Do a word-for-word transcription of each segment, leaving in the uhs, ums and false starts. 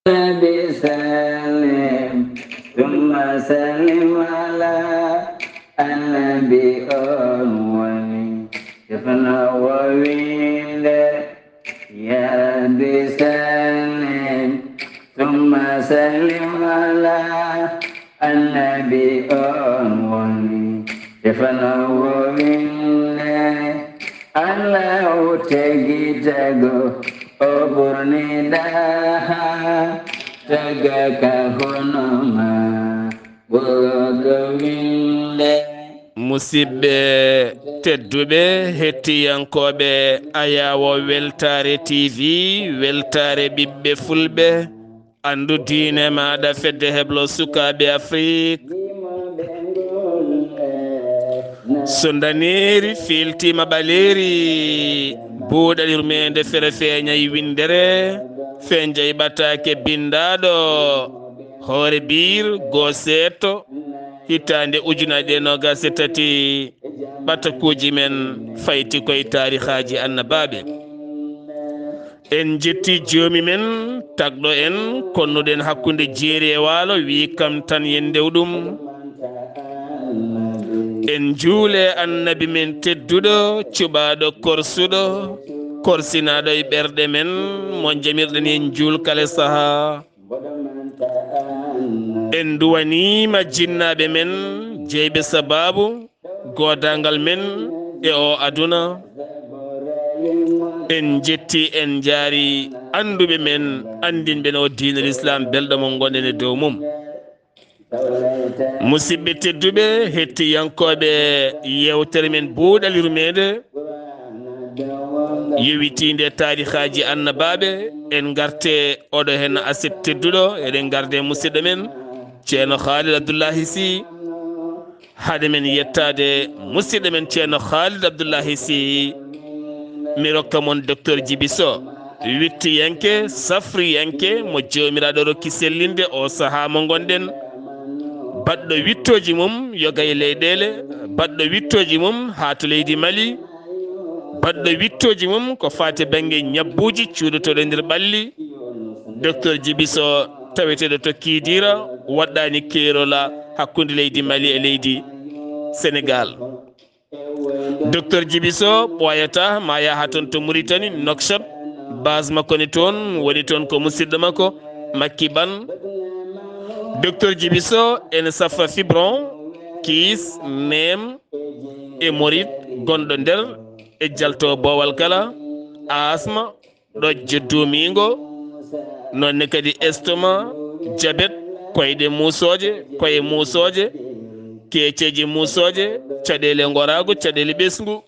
Nabi sallim, summa sallim ala annabi on woni. Defno wo winde, ya Rabbi sallim, summa sallim ala annabi on woni. Defno wo winde, Allahu tagi tago, o ɓurni daha, taga ka hono ma, wogo winde. Musidɓe tedduɓe, hettiyankooɓe Ayawo Weltaare T V, Weltaare ɓiɓɓe Fulɓe, anndu diine maaɗa, fedde heblo sukaaɓe Afrik. So ndaneeri fiiltiima ɓaleeri, buuɗal yurmeende fere feeñay winndere, fenjay ɓataake binndaaɗo, hoore biir, goo seeto, hitaande ujunaaji ɗiɗi e noogaas e tati, ɓatakuuji men fayti koye taarihaaji annabaaɓe. En njetti joomi men, tagɗo en, konnuɗen hakkunde jeeri e waalo, wi kam tan yen ndew ɗum. En njuule annabi men tedduɗo, cuɓaaɗo korsuɗo, korsinaaɗo e ɓerɗe men, mo jamirɗen en njuul kala sahaa. En nduwaniima jinnaaɓe men, jeyɓe sabaabu goodaangal men e o aduna. En njetti, en njaari annduɓe men, anndinɓe en o diinal Islaam belɗo mo ngonɗen e dow mum. Musidɓe tedduɓe, hettiyankooɓe yeewtere men buuɗal yurmeende, yowitiinde taarihaaji annabaaɓe, en ngarte oɗo heen aset tedduɗo, eɗen ngarde musidɗo men, Ceerno Khalid Abdullahi Sy. Hade men yettaade musidɗo men Ceerno Khalid Abdullahi Sy, mi rokka mon Docteur Djiby Sow, wittiyanke, safriyanke, mo Joomiraaɗo rokki sellinde o sahaa mo ngonɗen. Baɗɗo wittooji mum yoga e leyɗeele, baɗɗo wittooji mum haa to leydi Mali, baɗɗo wittooji mum ko faati bannge ñabbuuji cuuɗotooɗi e nder ɓalli. Docteur Djiby Sow, taweteeɗo to Kidira, waɗɗaani keerola hakkunde leydi Mali e leydi Senegal. Docteur Djiby Sow ɓooyata, ma yaha toon to Mauritanie, Nouakchott, base makko ne toon, woni toon ko musidɗo makko, Makki Ban. Docteur Djiby Sow ene safra fibron, kiis, neem, e morit gonɗo nder, e jalto boowal kala, asma, ɗojjo duumiingo, noon ne kadi estomac, jabet, koyɗe muusooje, koye muusooje, keeceeje muusooje, caɗeele ngoraagu, caɗeele ɓesngu.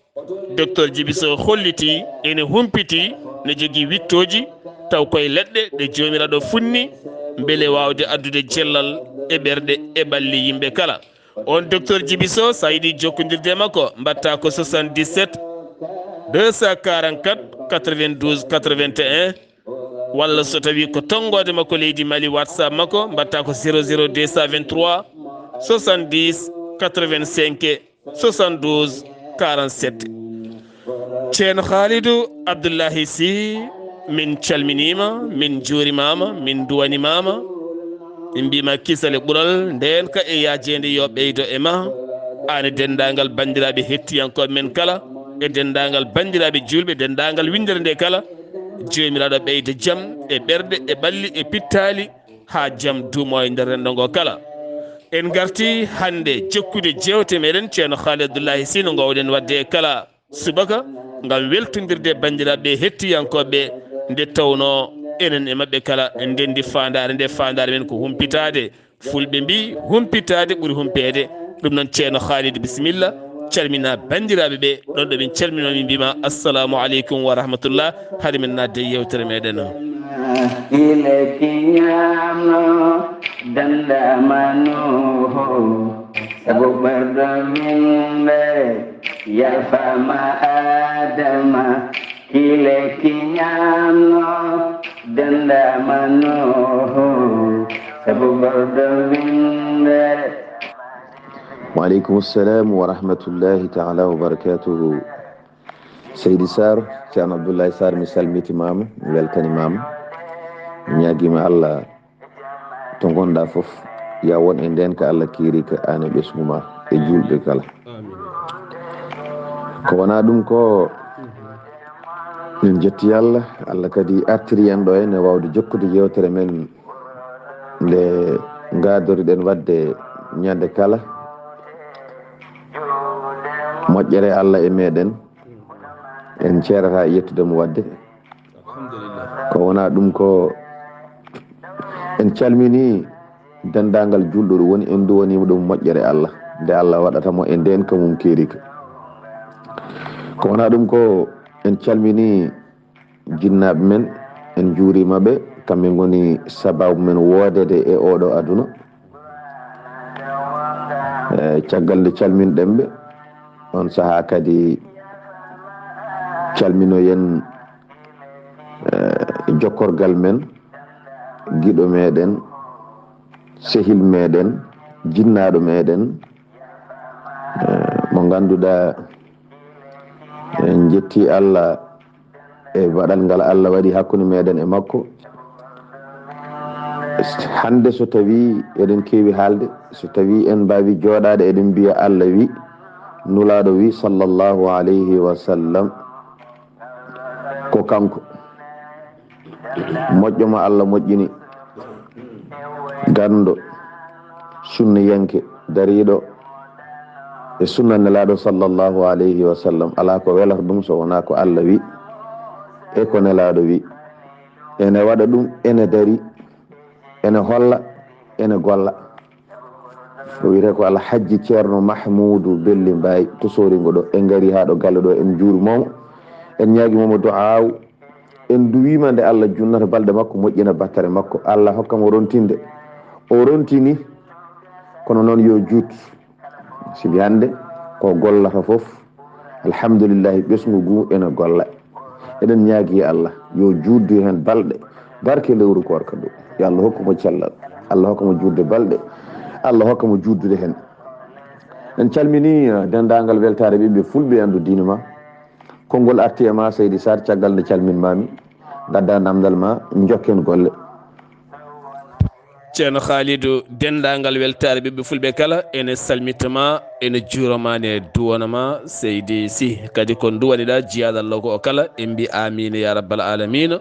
Docteur Djiby Sow holliti ene humpiti, ne jogii wittooji, taw koye leɗɗe ɗe Joomiraaɗo funni, mbele waawde addude cellal e ɓerɗe e ɓalli yimɓe kala. On Docteur Djiby Sow, so a yiɗi jokkondirde e makko, mbaɗta ko soixante-dix-sept deux cent quarante-quatre quatre-vingt-douze quatre-vingt-un, walla so tawi ko tonngoode makko leydi Mali, WhatsApp makko, mbaɗta ko zéro zéro deux cent vingt-trois soixante-dix quatre-vingt-cinq soixante-douze quarante-sept. Ceerno Khalidou Abdoulahi Sy, min calminiima, min njuurimaama, min nduwanimaama. Min mbiima kisal e ɓural, ndeenka e yaajeende yo ɓeydo e ma, aan e denndaangal banndiraaɓe hettiyankooɓe men kala, e denndaangal banndiraaɓe juulɓe, denndaangal winndere nde kala. Joomiraaɗo ɓeyda jam e ɓerɗe, e ɓalli, e pittaali, haa jam duumo e nder renndo ngo kala. En ngarti hannde jokkude jeewte meɗen Ceerno Khalid Abdoulahi Sy no ngoowɗen waɗde e kala subaka, ngam weltondirde e banndiraaɓe hettiyankooɓe, nde tawnoo enen e maɓɓe kala ndenndi faandaare, nde faandaare men ko humpitaade. Fulɓe mbii, humpitaade ɓuri humpeede. Ɗum noon, Ceerno Khalid, bisimilla, calmina banndiraaɓe ɓe, ɗon ɗo min calminoo, min mbiima, assalamu aleykum wa rahmatullah, hade men naatde e yeewtere meɗen. Ile kiñaano dandama Nuuhu, sabu ɓerɗo winde yalfama Adama. Ile kiñaano dandama Nuuhu, sabu ɓerɗo winde. Wa aleykum salam wa rahmatullahi taala wa barakatuhu. Seydi Sarr, Ceerno Abdoulaye Sarr, mi salmitimaama, mi weltanimaama. Ñaagiima Allah to ngonɗaa fof, ya won e ndeen ka Allah kiiri ka, aan e ɓesngu ma e juulɓe kala. Ko wonaa ɗum ko, min njetti Allah, Allah kadi artiri en ɗo henne waawde jokkude yeewtere men nde ngaadoriɗen waɗde ñande kala. Moƴƴere Allah e meɗen, en ceerata e yettude mo waɗde. Ko wonaa ɗum ko, en calminii denndaangal juulɗo ɗo woni, en nduwaniima ɗum moƴƴere Allah, nde Allah waɗata mo e ndeen ka mum keeri ka. Ko wonaa ɗum ko, en calminii jinnaaɓe men, en njuuriima ɓe, kamɓe ngoni sabaabu men woodede e ooɗo aduna. Eh, caggal nde calminɗen ɓe, on sahaa kadi calminoyen, eh, jokkorgal men, giɗo meɗen, sehil meɗen, jinnaaɗo meɗen, eh, mo ngannduɗaa en njetti Allah e baɗal ngal Allah waɗi hakkunde meɗen e makko. Hannde so tawii eɗen keewi haalde, so tawii en mbaawi jooɗaade eɗen mbiya Allah wi, Nulaaɗo wi, sallallahu alayhi wa sallam, ko kanko. Moƴƴo mo Allah moƴƴini, ganndo, sunniyanke, dariiɗo e sunna Nelaaɗo sallallahu alayhi wa sallam. Alaa ko welata ɗum so wonaa ko Allah wi e ko Nelaaɗo wi. Ene waɗa ɗum, ene dari, ene holla, ene golla. O wiyetee ko Alhajji Ceerno Mahmuudu Belli Mbaay to Sooringo ɗo. En ngarii haa ɗo galle ɗo, en njuuriima mo, en ñaagiima mo du'aaw. En duwiima nde Allah junnata balɗe makko, moƴƴina battane makko, Allah hokka mo rontinde. O rontini, kono noon yo juut. Sibi hannde ko gollata fof, alhamdulillahi, ɓesngu ngu ene golla. Eɗen ñaagii Allah yo juutdu heen balɗe, barke lewru koorka ndu. Yo Allah hokku mo cellal, Allah hokka mo juutde balɗe, Allah hokka mo juutdude heen. En calminii, eh, denndaangal weltaare ɓiɓɓe fulɓe anndu diine ma. Konngol arti e ma, Seydi Sarr, caggal nde calminmaami, ngaddaa namdal ma, njokken golle. Ceerno Khalidou, denndaangal weltaare ɓiɓɓe fulɓe kala, ene salmita ma, ene juura ma, ne duwana ma, Seydi Sy. Kadi ko duwaniɗaa jiyaaɗo Allah ko o kala, en mbi amiina ya rabbal aalamiina,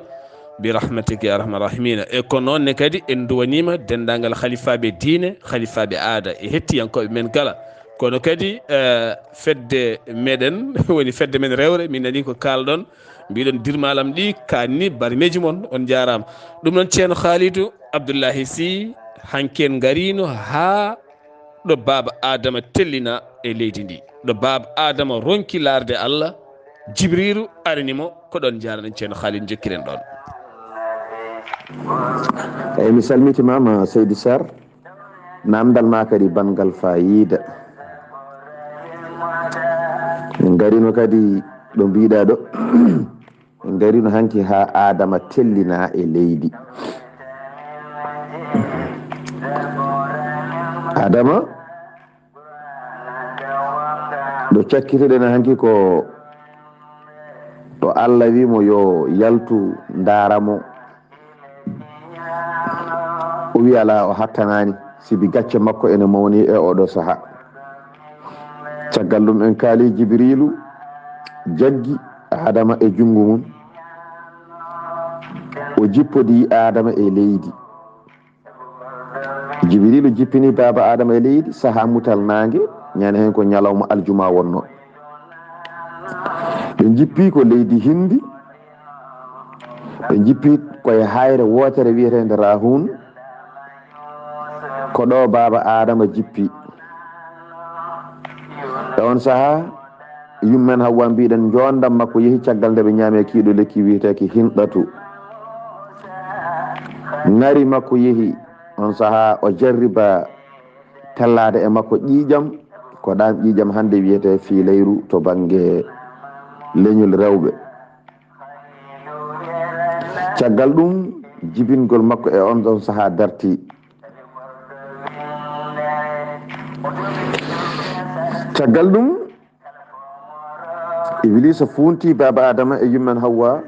bi rahmatika ya arhamar rahimiina. E ko noon ne kadi en duwaniima denndaangal halifaaɓe diine, halifaaɓe aada, e hettiyankooɓe men kala. Kono kadi, eh, fedde meɗen, woni fedde men rewre, min nani ko kaalɗon, mbiɗon dirmalam ɗi, kaanni barmeeji mon, on njaaraama. Ɗum noon, Ceerno Khalidou Abdoulahi Sy, hanki en ngariino haa ɗo Baaba Aadama tellina e leydi ndi. Ɗo Baaba Aadama ronki laarde Allah, Jibriilu arini mo, ko ɗon njaaraɗen Ceerno Khalidou, njokkiren ɗon. Eyi, mi salmitimaama, Seydi Sarr. Namdal ma kadi banngal faayiida. Min ngarino kadi ɗo mbiɗa ɗo. Min ngarino hanki haa Adama tellina e leydi. Adama, ɗo cakkitoɗen hanki ko ɗo Allah wi mo yo yaltu ndaara mo. O wi alaa, o hattanaani, sibi gacce makko ene mawni e oɗo saha. Caggal ɗum en kaali Jibriilu jaggi Adama e junngo mum. O jippodi Adama e leydi. Jibriilu jippini Baaba Adama e leydi saha mutal naange, ñande heen ko ñalawma aljuma wonno. Ɓe jippi ko leydi Hindi, ɓe jippi koye hayre wootere wiyeteende Rahun. Ko ɗo Baaba Adama jippi. E on saha, yummen Hawwa mbiɗen njoondam makko yehi caggal nde ɓe ñaami e kiiɗo lekki wiyeteeki Hinɗatu. Ŋari makko yehi, on saha o jarriba tellaade e makko ƴiiƴam, ko ɗaam ƴiiƴam hannde wiyetee fiilayru to bannge leñol rewɓe. Caggal ɗum, jibingol makko e on ɗon saha darti. Caggal ɗum, Ibliisa funti Baaba Adama e yummen Hawwa.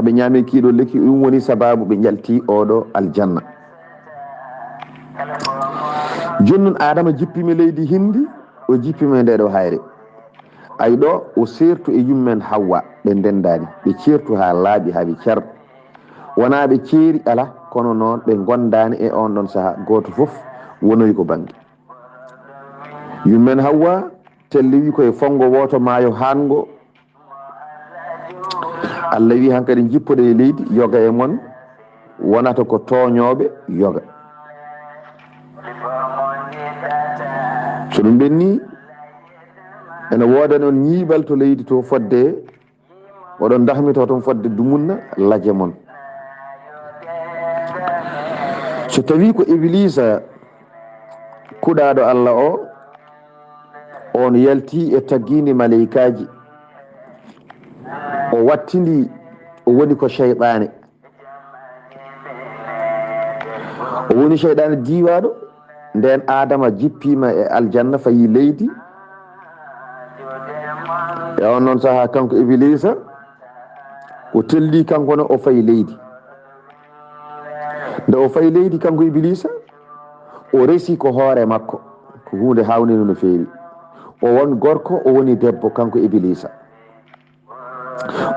Ɓe ñaami kiiɗo lekki, ɗum woni sababu ɓe njalti oɗo aljanna. Jooni noon Aadama jippima leydi hindi, o jippima e nde ɗo hayre. Ay ɗo o seertu e yummen Hawwa, ɓe ndendaani, ɓe ceertu haa laaɓi, haa ɓe cer. Wonaa ɓe ceeri, ala, kono noon ɓe ngondaani e on ɗon saha, gooto fof wonoyi ko bannge. Yummen Hawwa telliwi koye fonngo wooto maayo haango. Allah wi hankadi, "Njippoɗe e leydi, yoga e mon wonata ko tooñooɓe yoga." So ɗum ɓenni, ene woodani on ñiiɓal to leydi to fodde, oɗon dahmito toon fodde dumunna laje mon. So tawi ko Ibliisa kuɗaaɗo Allah o, on yalti e taggiindi maleykaaji, o wattindi, o woni ko seyɗaane. O woni seyɗaane diiwaaɗo. Ndeen Aadama jippiima e aljanna, fayi leydi. E on noon sahaa, kanko Ibiliisa, o telli kanko ne, o fayi leydi. Nde o fayi leydi, kanko Ibiliisa, o resi ko hoore makko. Ko huunde haawnde no feewi. O won gorko, o woni debbo, kanko Ibiliisa.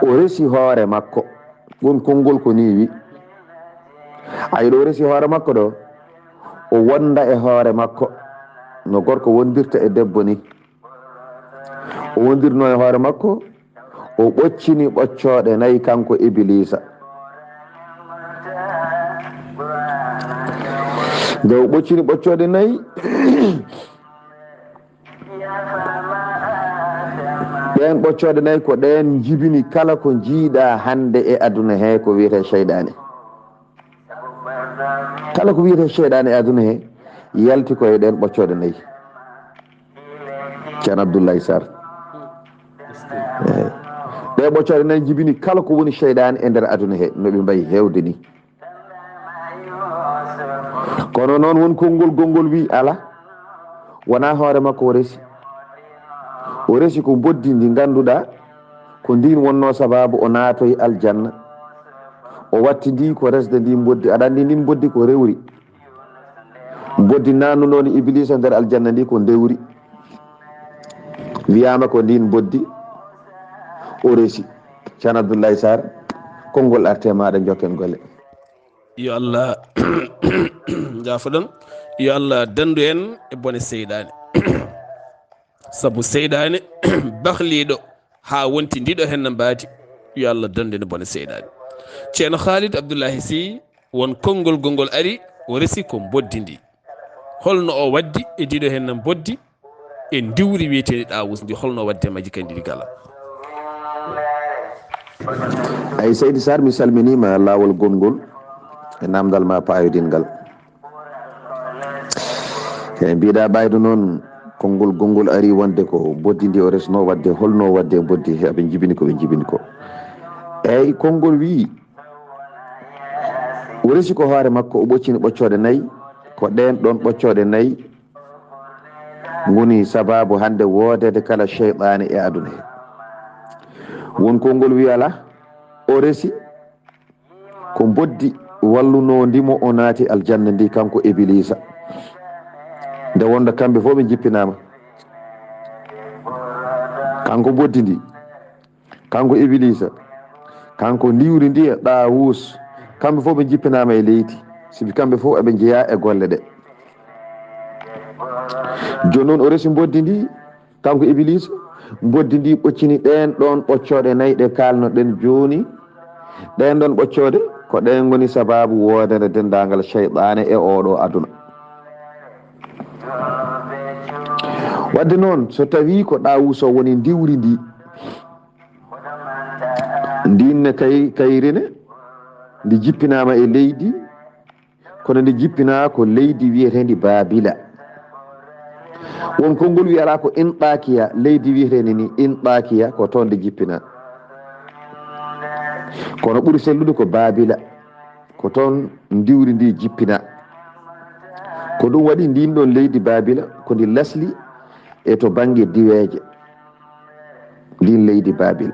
O resi hoore makko. Ɗum konngol ko nii wi. Ay ɗo o resi hoore makko ɗo, o wonda e hoore makko no gorko wondirta e debbo ni. O wondirno e hoore makko, o ɓoccini ɓoccooɗe nayi kanko Ibiliisa. Nde o ɓoccini ɓoccooɗe nayi, ɗeen ɓoccooɗe nayi ko ɗeen njibini kala ko njiiɗaa hannde e aduna he ko wiyetee seyɗaane. Kala ko wiyetee seyɗaane e aduna he yalti ko e ɗeen ɓoccooɗe nayi. Ceerno Abdoulaye Sarr. Ehe. Ɗee ɓoccooɗe nayi njibini kala ko woni seyɗaane e nder aduna he, no ɓe mbayi heewde ni. Kono noon won konngol, gonngol wi ala, wonaa hoore makko o resi. O resi ko mboddi ndi ngannduɗaa ko ndiin wonnoo sababu o naatoyi aljanna. O watti ndi ko resde ndi mboddi. Aɗa anndi ndin mboddi ko rewri. Mboddi naannunooni Ibiliisa nder aljanna ndi ko ndewri. Wiyaama ko ndin mboddi o resi. Ceerno Abdoulaye Sarr, konngol arte maaɗa, njokken golle. Yo Allah jaafoɗon, yo Allah danndu en e bone seyɗaane. Sabu seyɗaane bahliiɗo haa wonti ndiɗo heen no mbaadi. Yo Allah danndu en e bone seyɗaane. Ceerno Khalid Abdoulaye Sy, won konngol, gonngol ari, o resi ko mboddi ndi. Holno o waddi e ndiɗo heen no mboddi? E ndiwri wiyeteendi ɗaawus ndi, holno waɗde majji kadi ndi kala? Ay, Seydi Sarr, mi salminiima laawol gonngol e naamndal ma paayodingal. E mbiɗa ɓaydo noon, konngol, gonngol ari wonde ko mboddi ndi o resno waɗde, holno waɗde mboddi he ɓe njibini ko ɓe njibini ko. Eyi, konngol wii, o resi ko hoore makko, o ɓoccini ɓoccooɗe nayi, ko ɗeen ɗoon ɓoccooɗe nayi ngoni sababu hannde woodeede kala seyɗaane e aduna he. Won konngol wiyi alaa, o resi ko mboddi wallunondi mo o naati aljanna ndi, kanko Ibiliisa. Nde wonda kamɓe fof ɓe njippinaama. Kanko mboddi ndi, kanko Ibiliisa, kanko ndiwri ndi e Ɗaawus, kamɓe fof ɓe njippinaama e leydi, sibi kamɓe fof eɓe njeyaa e golle ɗe. Jooni noon o resi mboddi ndi, kanko Ibiliisa, mboddi ndi ɓoccini ɗeen ɗoon ɓoccooɗe nayi ɗe kaalnoɗen jooni. Ɗeen ɗoon ɓoccooɗe ko ɗeen ngoni sabaabu woodere denndaangal seyɗaane e ooɗoo aduna. Wadde noon, so tawii ko Ɗaawus o woni ndiwri ndi, ndiin ne kay-, kayri ne, ndi jippinaama e leydi, kono ndi jippinaa ko leydi wiyeteendi Baabila. Won konngol wiyata ko Inɗaakiya, leydi wiyeteendi ni Inɗaakiya, ko toon ndi jippinaa. Kono ɓuri sellude ko Baabila, ko toon ndiwri ndi jippinaa. Ko ɗum waɗi ndiin ɗoon leydi Baabila, ko ndi lasli e to bannge diweeje. Ndin leydi Babil.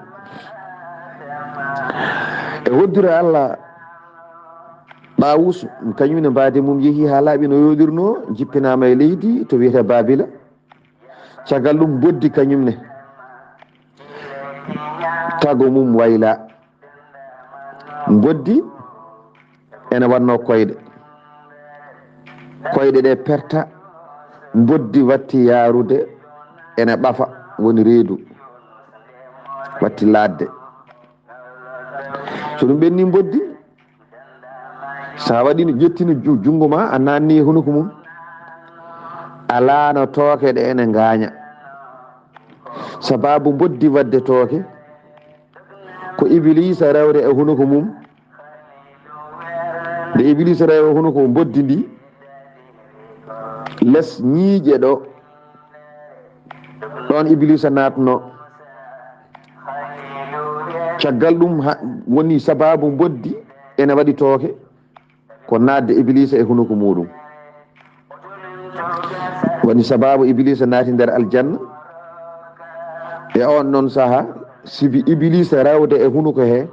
E hoddira Allah, Ɗaawus, kañum ne mbaadi mum yehi haa laaɓi no yooɗirnoo, jippinaama e leydi to wiyetee Baabila. Caggal ɗum mboddi kañum ne, tago mum wayla. Mboddi ene wannoo koyɗe. Koyɗe ɗe perta, mboddi watti yaarude, ene ɓafa, woni reedu, watti laaɗde. So ɗum ɓenni mboddi, so a waɗi, ƴettino ju-, junngo ma, a naanni e hunuko mum, alaa no tooke ɗe ene ngaaña. Sabaabu mboddi waɗde tooke, ko Ibiliisa rewde e hunuko mum. Nde Ibiliisa rewi e hunuko mboddi ndi, les ñiiƴe ɗo, ɗoon Ibiliisa naatno. Caggal ɗum ha-, woni sabaabu mboddi ene waɗi tooke, ko naatde Ibiliisa e hunuko muuɗum. Woni sabaabu Ibiliisa naati nder aljanna. E oon ɗoon saha, sibi Ibiliisa rewde e hunuko he,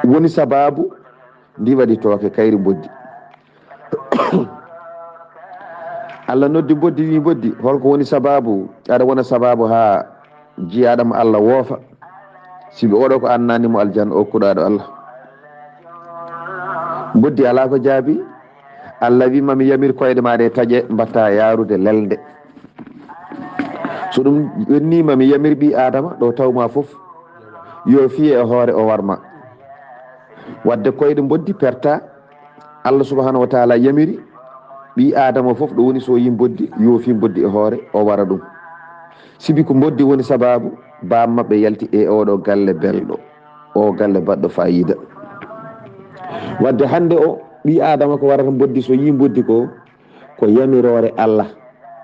woni sabaabu ndi waɗi tooke kayri mboddi. Allah noddi mboddi, wi mboddi, holko woni sabaabu? Aɗa wona sabaabu haa jiyaaɗo mo Allah woofa. Sibi oɗo ko annani mo aljanna, o kuɗaaɗo Allah. Mboddi alaa ko jaabi. Allah wi, mami yamir koyɗe ma ɗe taƴe, mbatta yaarude lelnde. So ɗum ɓenni, mami yamir ɓii Aadama ɗo tawma fof, yo fiye e hoore o warma. Wadde koyɗe mboddi perta. Allah subhanahu wa taala yamiri ɓii Aadama fof, ɗo woni so yi mboddi, yoofi mboddi e hoore, o wara ɗum. Sibi ko mboddi woni sabaabu baam maɓɓe yalti e oɗo galle belɗo, o galle baɗɗo fayida. Wadde hannde o ɓii Aadama ko warata mboddi, so yi mboddi ko, ko yamiroore Allah.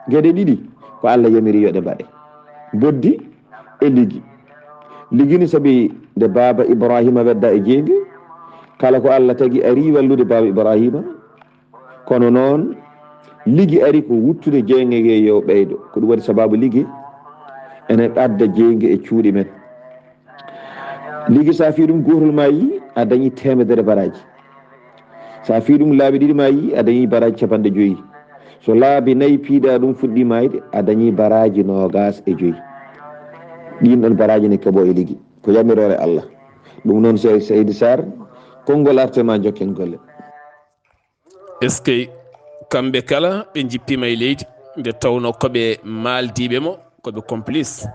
Geɗe ɗiɗi ko Allah yamiri yo ɗe mbaɗe. Mboddi e ligi. Ligi ni sabi nde baaba Ibrahima wedda e jeynge, kala ko Allah tagi ari wallude baaba Ibrahima. Kono noon, ligi ari ko wuttude jeynge nge yo ɓeydo. Ko ɗum waɗi sabaabu ligi ene adda jeynge e cuuɗi men. Ligi so a fii ɗum gootol ma yi, a dañi teemedere baraaji. So a fii ɗum laabi ɗiɗi ma yi, a dañi baraaji capanɗe joyi. So laabi nayi piiɗa ɗum fuɗɗi maayde, a dañi baraaji noogas e joyi. Ɗiin ɗoon baraaji ne keɓo e ligi. Ko yamiroore Allah. Ɗum noon, Sey-, Seydi Sarr, konngol arte ma jokken golle. Eskey, kamɓe kala ɓe njippiima e leydi, nde tawnoo ko ɓe maaldiiɓe mo, ko ɓe complice.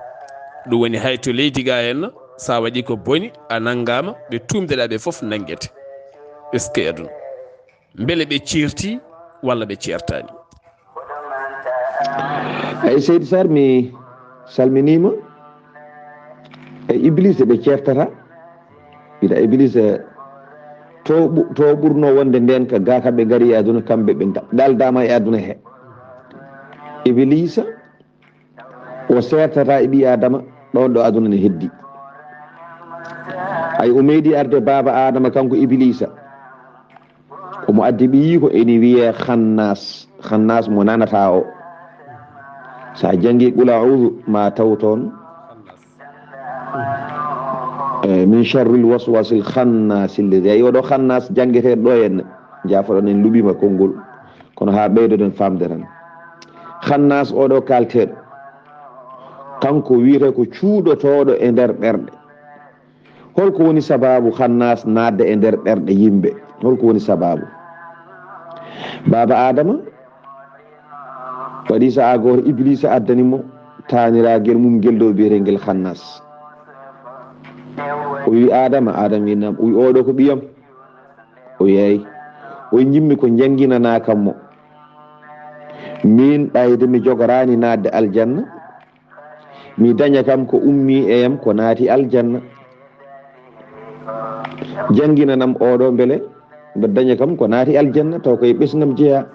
Ɗum woni hay to leydi ga henna, so a waɗi ko boni, a nanngaama, ɓe tuumdeɗaa ɓe fof nanngete. Eskey aduna. Mbele ɓe ceerti walla ɓe ceertaani? Eyi, Seydi Sarr, mi salminiima. E Ibliisa ɓe ceertata. Ɓiɗa Ibliisa to ɓu-, to ɓurno wonde ndeen ka ga kamɓe ngari e aduna, kamɓe ɓe da-, daldama e aduna he. Ibliisa o seertata e ɓii Aadama ɗoon ɗo aduna ne heddi. Ay o meeɗi arde baaba Aadama kanko Ibliisa. Omo addi ɓiyiiko ene wiyee Xannaas. Xannaas mo nanata o. So a janngi Qul A'uuzu ma taw toon. Eh, min sharril waswasil xannaasi lladi. Ay oɗo Xannaas janngetee ɗo en. Jaafoɗon en luɓiima konngol. Kono haa ɓeydoɗen faamde tan. Xannaas oɗo kaalteeɗo. Kanko wiyetee ko cuuɗotooɗo e nder ɓerɗe. Holko woni sabaabu Xannaas naatde e nder ɓerɗe yimɓe? Holko woni sabaabu? Baaba Aadama waɗi sa'a gooto Ibliisa addani mo taaniraagel mum ngel ɗo biyetee ngel Xannaas. O wi Aadama, Aadama wi nam, o wi oɗo ko ɓiyam? O wi eey. O wi njimmi ko njannginanaa kam mo. Miin ɓayde mi jogoraani naatde aljanna, mi daña kam ko ummii e am ko naati aljanna. Jannginanam oɗo mbele mbe daña kam ko naati aljanna taw koye ɓesngam jeyaa.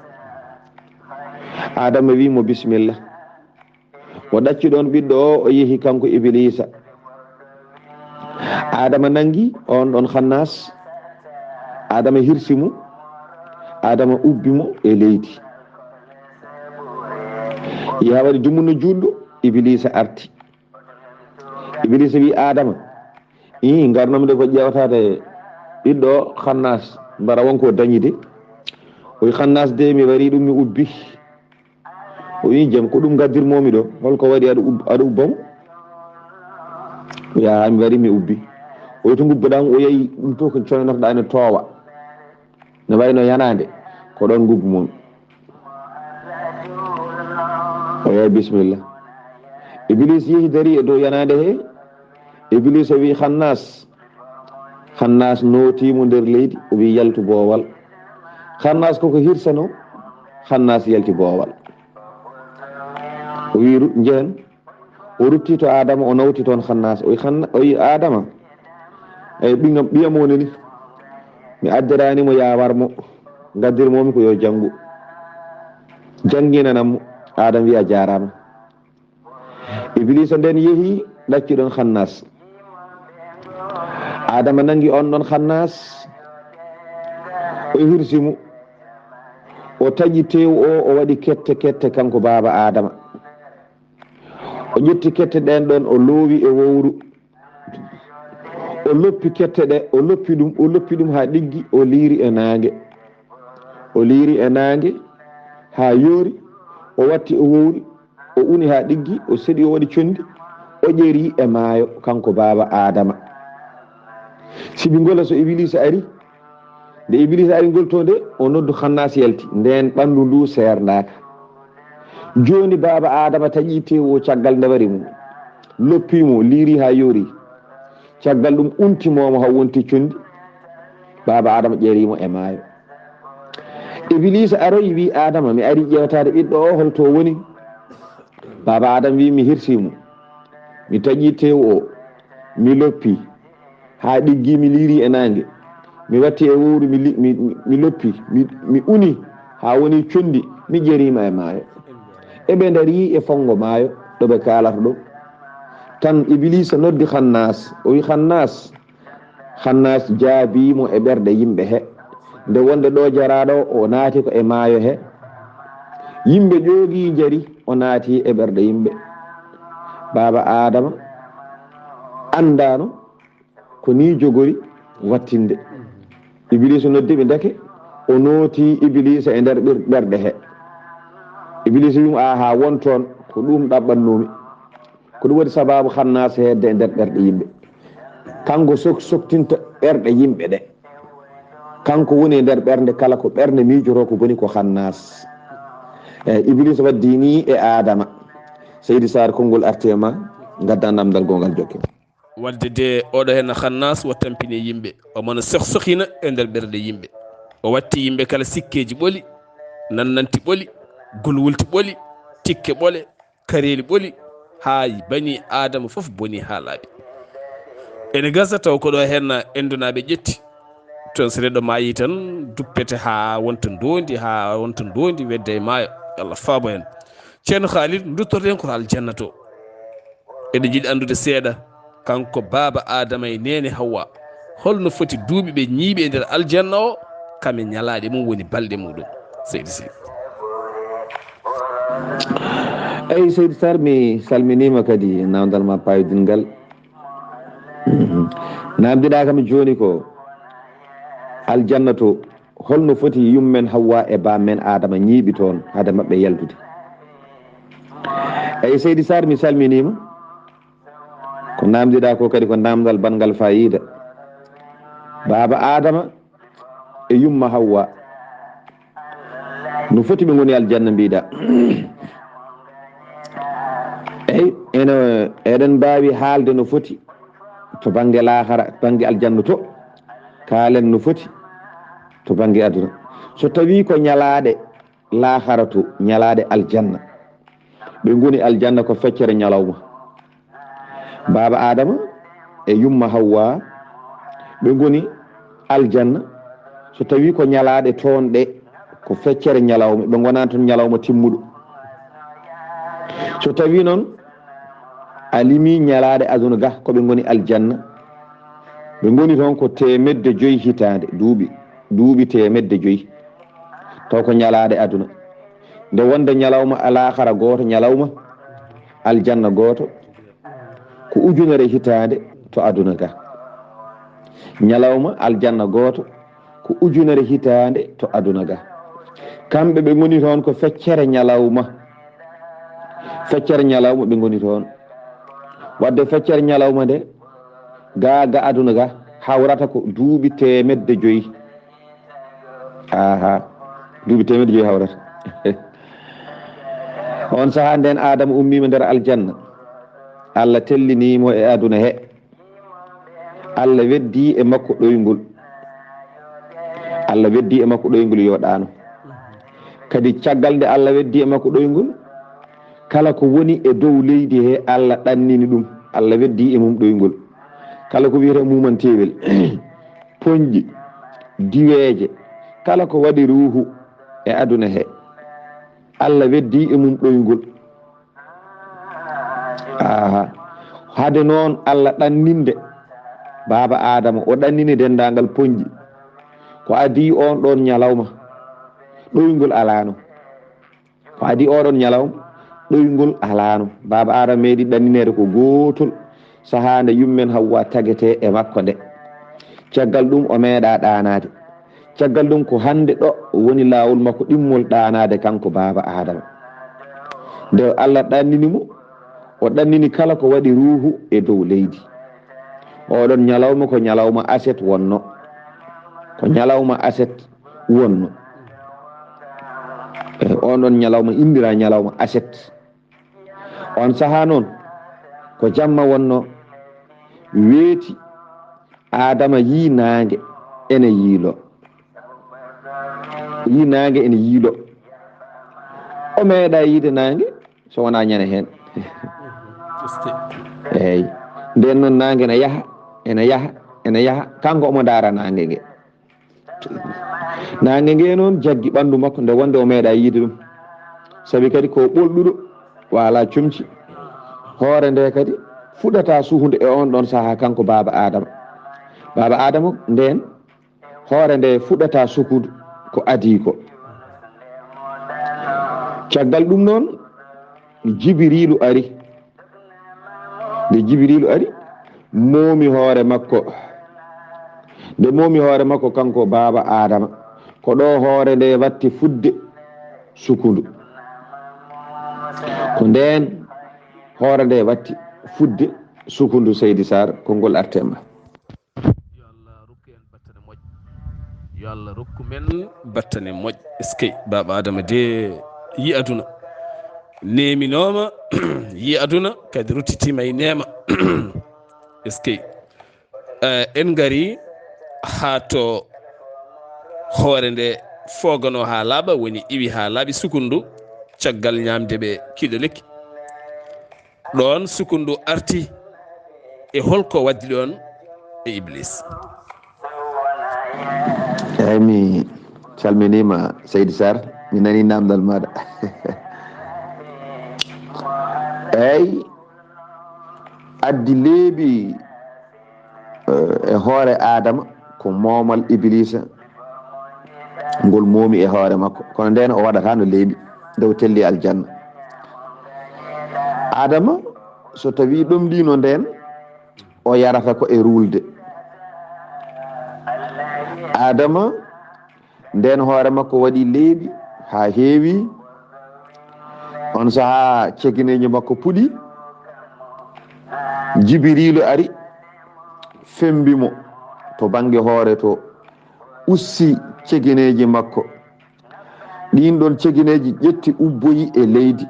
Aadama wi mo bisimilla. O ɗacci ɗoon ɓiɗɗo o, o yehi kanko Ibiliisa. Aadama nanngi oon ɗoon Xannaas. Aadama hirsi mo. Aadama ubbi mo e leydi. Yaha waɗi dumunna juulɗo, Ibiliisa arti. Ibiliisa wi Aadama, Ii, ngarnoomi ɗo ko ƴeewtaade ɓiɗɗo Xannaas, mbara won ko dañi de. O wi, "Xannaas de, mi wari ɗum, mi ubbi." O wi, "Jam, ko ɗum ngaddirmoomi ɗo? Holko waɗi aɗa ub-, aɗa ubba mo?" O wi, "Aa, mi wari, mi ubbi." O wi, "To ngubboɗaa mo?" O yehi ɗum to ko coynotoɗaa ene toowa. No wayno yanaande, ko ɗoon ngubbu mon. O yehi, bismillah. Iblis yehi dari e dow yanaande he. Iblis o wi, "Xannaas." Xannaas nooti mo nder leydi, o wi, "Yaltu boowal." Xannaas koko hirsano, Xannaas yalti boowal. O wi, "Ru-, njehen." O rutti to Adama, o nawti toon Xannaas. O wi, "Xanna-, o wi, Adama, eyi, ɓiyam, ɓiyam woni ni. Mi addirani mo yawar mo. Ngaddirmoomi ko yo janngu. Jannginanam mo." Adama wi, "A jaaraama." Ibliisa nden yehi ɗacci ɗon Xannaas. Adama nangi on ɗon Xannaas. O hirsi mo. O taƴi teewu o, o waɗi kette kette kanko baaba Adama. O ƴetti kette ɗen ɗon, o loowi e wowru. O loppi kette ɗe, o loppi ɗum, o loppi ɗum haa ɗiggi, o liiri e naange. O liiri e naange haa yoori, o watti e wowru, o uni haa ɗiggi, o seɗi, o waɗi conndi, o ƴeri e maayo, kanko baaba Adama. Sibi ngola so Ibiliisa ari, Nde Ibiliisa ari ngol to nde, o noddu Xannaas yalti. Nden ɓanndu ndu seerndaaka. Jooni baaba Adama taƴi teewu o caggal ndewari mum. Loppi mo, liiri haa yoori. Caggal ɗum unti mo haa wonti conndi. Baaba Adama ƴeeri mo e maayo. Ibiliisa aroyi wi Adama, "Mi ari ƴeewtaade ɓiɗɗo o, hol to woni?" Baaba Adama wi, "Mi hirsi mo. Mi taƴi teewu o. Mi loppi." Haa ɗiggi mi liiri e naange. Mi watti e wowru, mi li-, mi, mi, mi loppi, mi, mi uni haa woni conndi, mi ƴeriima e maayo. Eɓe ndarii e fonngo maayo, ɗo ɓe kaalata ɗo. Tan Ibiliisa noddi Xannaas, o wi, "Xannaas." Xannaas jaabii mo e ɓerɗe yimɓe he. Nde wonde ɗo jaraaɗo, o naati ko e maayo he. Yimɓe ƴoogii njari, o naati e ɓerɗe yimɓe. Baaba Aadama anndaano ko nii jogori wattinde. Ibiliisa noddi ɓe ndeke, o nooti Ibiliisa e nder ɓir-, ɓerɗe he. Ibiliisa wi mo, "Aaha, won toon, ko ɗum ɗaɓɓannoomi." Ko ɗum waɗi sabaabu Xannaas heedde e nder ɓerɗe yimɓe. Kanko sok-, soktinta ɓerɗe yimɓe ɗe. Kanko woni e nder ɓernde kala ko ɓernde miijotoo ko boni ko Xannaas. E, Ibiliisa waddi nii e Aadama. Seydi Saar, konngol arti e ma, ngaddaa namdal goongal jokke. Wadde de oɗo henna Xannaas o tampini yimɓe, o mano soh-, sohina e nder ɓerɗe yimɓe. O watti yimɓe kala sikkeeji ɓoli, nannanti ɓoli, gulwulti ɓoli, tikke ɓole, kareeli ɓoli, haa bani Aadama fof boni haa laaɓi. Ene gasa taw ko ɗo henna endunaaɓe ƴetti, toon so neɗɗo maayi tan duppete haa wonta ndoondi, haa wonta ndoondi wedda e maayo. Yo Allah faabo en. Ceerno Khalid, nduttoto en ko to aljanna to. Eɗen njiɗi anndude seeɗa, kanko baaba Aadama e neene Hawwa, holno foti duuɓi ɓe ñiiɓi e nder aljanna o, kam e ñalaaɗe mum woni balɗe muɗum? Seydi Sy. Eyi, Seydi Saar, mi salminiima kadi e namdal ma paydingal. Namdiɗaa kam jooni ko aljanna to, holno foti yummen Hawwa e bammen Aadama ñiiɓi toon hade maɓɓe yaltude? Eyi, Seydi Saar, mi salminiima. Ko namdiɗaa ko kadi ko namdal banngal faayiida. Baaba Aadama e yumma Hawwa, no foti ɓe ngoni aljanna mbiɗa? Eyi, ene, eɗen mbaawi haalde no foti to bannge laahara, bannge aljanna to. Kaalen no foti to bannge aduna. So tawii ko ñalaaɗe laahara to, ñalaaɗe aljanna, ɓe ngoni aljanna ko feccere ñalawma. Baaba Aadama e yumma Hawwa, ɓe ngoni aljanna. So tawii ko ñalaaɗe toon ɗe, ko feccere ñalawma, ɓe ngonaani toon ñalawma timmuɗo. So tawii noon a limii ñalaaɗe aduna ga, ko ɓe ngoni aljanna, ɓe ngoni toon ko teemedde joyi hitaande, duuɓi, duuɓi teemedde joyi. Taw ko ñalaaɗe aduna. Nde wonde ñalawma alaakara gooto, ñalawma aljanna gooto, ko ujunere hitaande to aduna ga. Ñalawma aljanna gooto ko ujunere hitaande to aduna ga. Kamɓe ɓe ngoni toon ko feccere ñalawma. Feccere ñalawma ɓe ngoni toon. Wadde feccere ñalawma nde, ga, ga aduna ga, hawrata ko duuɓi teemedde joyi. Aha, duuɓi teemedde joyi hawrata. On sahaa nden Aadama ummiima nder aljanna. Allah telliniimo e aduna he. Allah weddi e makko ɗoyngol. Allah weddi e makko ɗoyngol yoɗaano. Kadi caggal nde Allah weddi e makko ɗoyngol, kala ko woni e dow leydi he, Allah ɗannini ɗum. Allah weddi e mum ɗoyngol. Kala ko wiyetee muumantewel, poñƴi, diweeje, kala ko waɗi ruuhu e aduna he, Allah weddi e mum ɗoyngol. Aha. Hade noon Allah ɗanninde Baaba Aadama, o ɗannini denndaangal poñƴi. Ko adii oon ɗoon ñalawma, ɗoyngol alaano. Ko adii oo ɗoon ñalawma, ɗoyngol alaano. Baaba Aadama meeɗi ɗannineede ko gootol, sahaa nde yummen Hawwa tagetee e makko nde. Caggal ɗum o meeɗaa ɗaanaade. Caggal ɗum ko hannde ɗo woni laawol makko ɗimmol ɗaanaade kanko Baaba Aadama. Nde Allah ɗannini mo, o ɗannini kala ko waɗi ruuhu e dow leydi. Oɗon ñalawma ko ñalawma aset wonno. Ko ñalawma aset wonno. E on ɗon ñalawma inndiraa ñalawma aset. On sahaa noon ko jamma wonno, weeti, Aadama yii naange ene yiilo. Yii naange ene yiilo. O meeɗaa yiide naange so wonaa ñande heen. Eey. Ndeen noon naange ene yaha, ene yaha, ene yaha. Kanko omo ndaara naange nge. Naange nge noon jaggi ɓanndu makko nde wonde o meeɗaa yiide ɗum. Sabi kadi ko ɓolɗuɗo, o alaa comci. Hoore nde kadi fuɗata sukundu e on ɗon sahaa kanko Baaba Aadama. Baaba Aadama ndeen hoore nde fuɗata sukundu ko adii ko. Caggal ɗum noon, Jibiriilu ari. Nde Jibiriilu ari, moomi hoore makko. Nde moomi hoore makko kanko Baaba Aadama, ko ɗo hoore nde watti fuɗde sukundu. Ko ndeen hoore nde watti fuɗde sukundu, Seydi Sarr, konngol artee ma. Yo Allah rokku en battane moƴƴe. Yo Allah rokku men battane moƴƴe. Eskey, Baaba Aadama de yi aduna. Neeminaama, yi aduna, kadi ruttitiima e neema. Eskey. Eh, en ngari haa to hoore nde fooganoo haa laaɓa, woni iwi haa laaɓi sukundu, caggal ñaamde ɓe kiiɗo lekki. Ɗoon sukundu arti e holko waddi ɗoon e Iblis? Eey, mi salminiima, Seydi Sarr, mi nanii naamndal maaɗa. Eey, addi leeɓi, eh, e hoore Aadama ko moomal Ibliisa ngol moomi e hoore makko. Kono ndeen o waɗataano leeɓi nde o telli aljanna. Aadama, so tawii ɗomɗiino ndeen, o yarata ko e ruulde. Aadama, ndeen hoore makko waɗi leeɓi haa heewi. On sahaa, cegineeji makko puɗi. Jibiriilu ari, femmbi mo to bannge hoore to, usti cegineeji makko. Ɗiin ɗoon cegineeji ƴetti, ubboyi e leydi.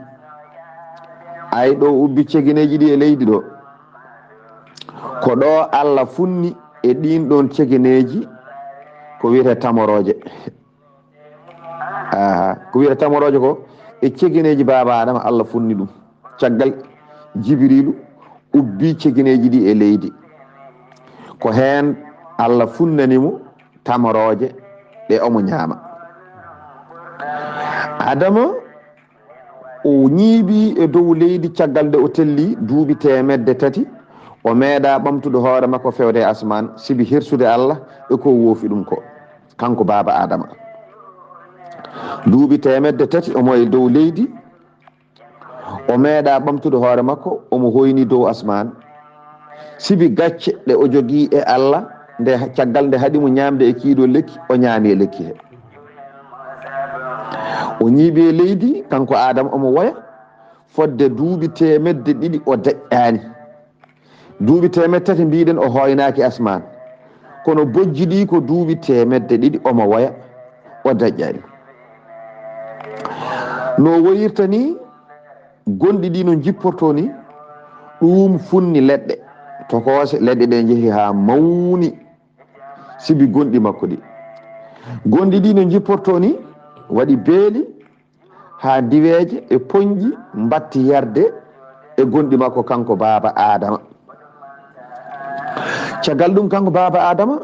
Ay, ɗo ubbi cegineeji ɗi e leydi ɗo, ko ɗo Allah funni e ɗiin ɗoon cegineeji ko wiyetee tamorooje. Aha, ko wiyetee tamorooje ko e cegineeji Baaba Aadama Allah funni ɗum. Caggal Jibiriilu ubbi cegineeji ɗi e leydi. Ko heen Allah funnani mo tamorooje ɗe omo ñaama. Aadama, o ñiiɓi e dow leydi caggal nde o telli duuɓi teemedde tati. O meeɗaa ɓamtude hoore makko feewde e asmaan, sibi hirsude Allah e ko woofi ɗum ko, kanko Baaba Aadama. Duuɓi teemedde tati omo e dow leydi, o meeɗaa ɓamtude hoore makko, omo hoyni dow asmaan, sibi gacce ɗe o jogii e Allah nde caggal nde haɗi mo ñaamde e kiiɗo lekki, o ñaami e lekki he. O ñiiɓi e leydi, kanko Aadama omo woya, fodde duuɓi teemedde ɗiɗi o daƴƴaani. Duuɓi teemedde tati mbiɗen o hooynaaki asmaan. Kono bojji ɗi ko duuɓi teemedde ɗiɗi omo woya, o daƴƴaani. No woyirta ni, gonɗi ɗi no njipportoo ni, ɗum funni leɗɗe. Tokoose leɗɗe ɗe njehi haa mawni, sibi gonɗi makko ɗi. Gonɗi ɗi no njipportoo ni, waɗi beeli, haa diweeje e poñƴi mbatti yarde e gonɗi makko, kanko baaba Aadama. Caggal ɗum, kanko baaba Aadama,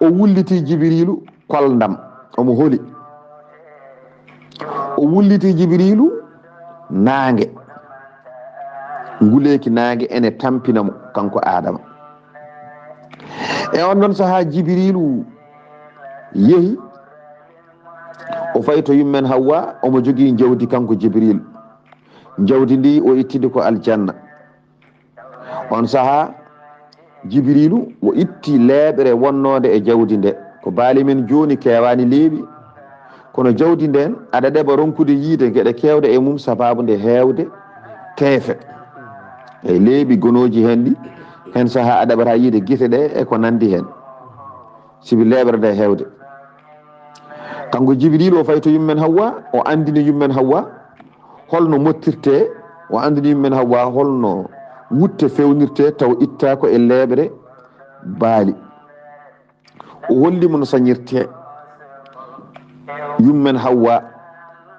o wulliti Jibiriilu koldam, omo holi. O wulliti Jibiriilu naange. Nguleeki naange ene tampina mo, kanko Aadama. E on ɗon sahaa, Jibiriilu yehi, o fayi to yummen Hawwa, omo jogii jawdi, kanko Jibiriilu. Jawdi ndi o ittidi ko aljanna. On sahaa, Jibiriilu o itti leeɓre wonnoonde e jawdi nde. Ko baali men jooni keewaani leeɓi, kono jawdi ndeen aɗa ɗeɓa ronkude yiide geɗe keewɗe e mum, sabaabu nde heewde teefe. E leeɓi gonooji heen ɗi, heen sahaa a ɗeɓata yiide gite ɗe e ko nanndi heen, sibi leeɓre nde heewde. Kanko Jibiriilu o fayi to yummen Hawwa, o anndini yummen Hawwa holno mottirtee, o anndini yummen Hawwa holno wutte fewnirtee taw ittaako e leeɓre baali. O holli mo no sañirtee. Yummen Hawwa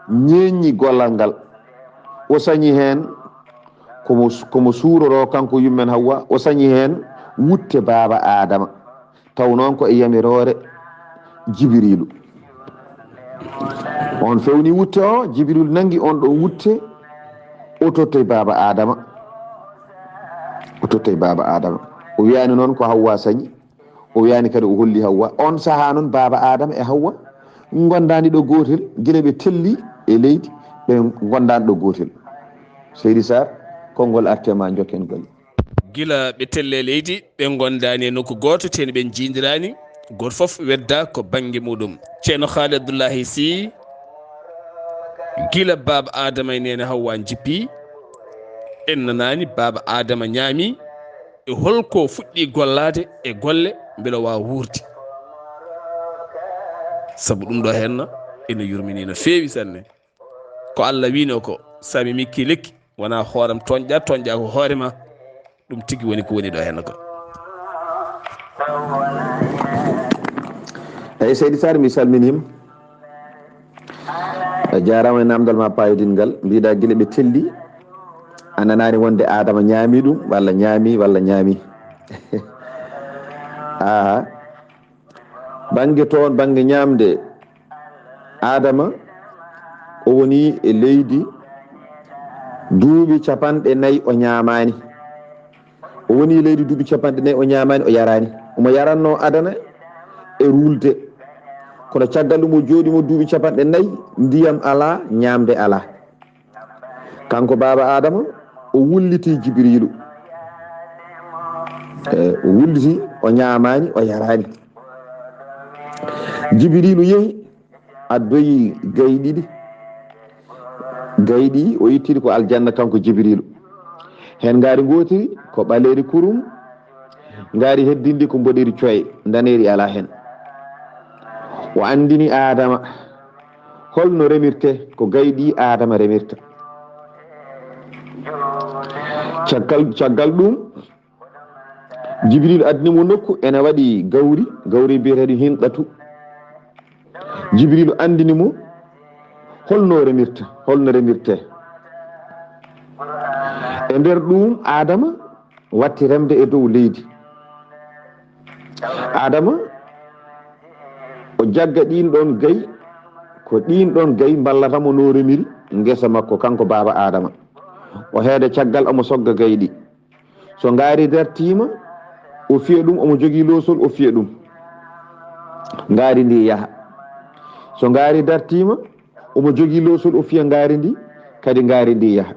ñeeñi gollal ngal. O sañi heen komo, komo suuroroo kanko yummen Hawwa, o sañi heen wutte baaba Aadama. Taw noon ko e yamiroore Jibiriilu. On fewni wutte o, Jibiriilu nangi on ɗon wutte, o tottay baaba Aadama. O tottay baaba Aadama. O wiyaani noon ko Hawwa sañi. O wiyaani kadi o holli Hawwa. On sahaa noon baaba Aadama e Hawwa ngondaani ɗo gootel, gila ɓe telli e leydi, ɓe ngondaani ɗo gootel. Seydi Sarr, konngol arte ma, njokken golle. Gila ɓe telli e leydi, ɓe ngondaani e nokku gooto, teni ɓe njiidiraani, gooto fof wedda ko bannge muɗum. Ceerno Haali Abdullahi Sy, gila baaba Aadama e neene Hawwa njippi, en nanaani baaba Aadama ñaami, e holko fuɗɗi gollaade e golle mbela waawa wuurde. Sabu ɗum ɗo henna ene yurmini no feewi sanne. Ko Allah wiino ko, "Sami mikki lekki, wona hooram toñƴa, toñƴa ko hoore ma." Ɗum tigi woni ko woni ɗo henna ko. Eyi, Seydi Sarr, mi salminiima. A jaaraama e naamndal ma paayodingal. Mbiɗa gila ɓe telli, a nanaani wonde Aadama ñaami ɗum, walla ñaami, walla ñaami. Aha. Bannge toon, bannge ñaamde, Aadama, o woni e leydi duuɓi capanɗe nayi o ñaamaani. O woni e leydi duuɓi capanɗe nayi o ñaamaani, o yaraani. Omo yaranno adana e ruulde. Kono caggal ɗum o jooɗiima duuɓi capanɗe nayi, ndiyam alaa, ñaamde alaa. Kanko baaba Aadama, o wulliti Jibiriilu. E, o wulliti, o ñaamaani, o yaraani. Jibiriilu yehi, addoyi gayi ɗiɗi. Gayi ɗi, o ittiri ko aljanna, kanko Jibiriilu. Heen ngaari ngootiri ko ɓaleeri kurum, ngaari heddindi ko mboɗeeri coy, ndaneeri alaa heen. O anndini Aadama holno remirte, ko gayi ɗi Aadama remirta. Caggal, caggal ɗum, Jibril addini mo nokku ene waɗi gawri, gawri biyeteeɗo Hinɗatu. Jibril anndini mo holno remirta, holno remirte. E nder ɗum, Aadama watti remde e dow leydi. Aadama, o jagga ɗin ɗon gayi, ko ɗin ɗon gayi mballata mo no remiri ngesa makko, kanko baaba Aadama. O heeda caggal, omo sogga gayi ɗi. So ngaari dartiima, o fiya ɗum, omo jogii loosol, o fiya ɗum. Ngaari ndi yaha. So ngaari dartiima, omo jogii loosol, o fiya ngaari ndi, kadi ngaari ndi yaha.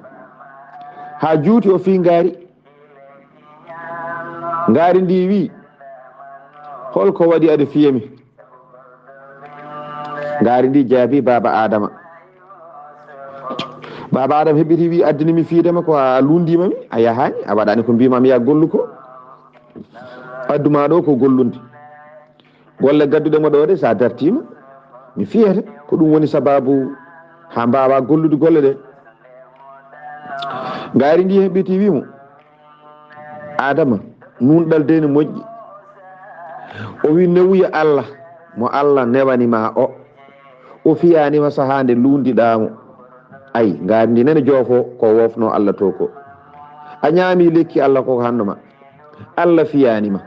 Haa juuti, o fiyi ngaari. Ngaari ndi wi, Hol ko waɗi aɗa fiya mi? Ngaari ndi jaabi baaba Aadama. Baaba Aadama heɓɓiti wi, addini mi fiide ma ko a lundiima mi, a yahaani, a waɗaani ko mbiima mi ya gollu ko. Adduma ɗo ko gollunde. Golle gadduɗe mo ɗo de, sa dartiima, mi fiyete. Ko ɗum woni sababu ha mbaawa gollude golle ɗe. Ngaari ndi heɓɓiti wi mo, Aadama, nunɗal de ne moƴƴi. O wi, newuya Allah, mo Allah newani ma o. O fiyani ma saha nde lundiɗa mo. Ay, ngaari ndi nene joofo ko wofno Allah to ko. A ñaami lekki Allah ko hanno ma. Allah fiyani ma.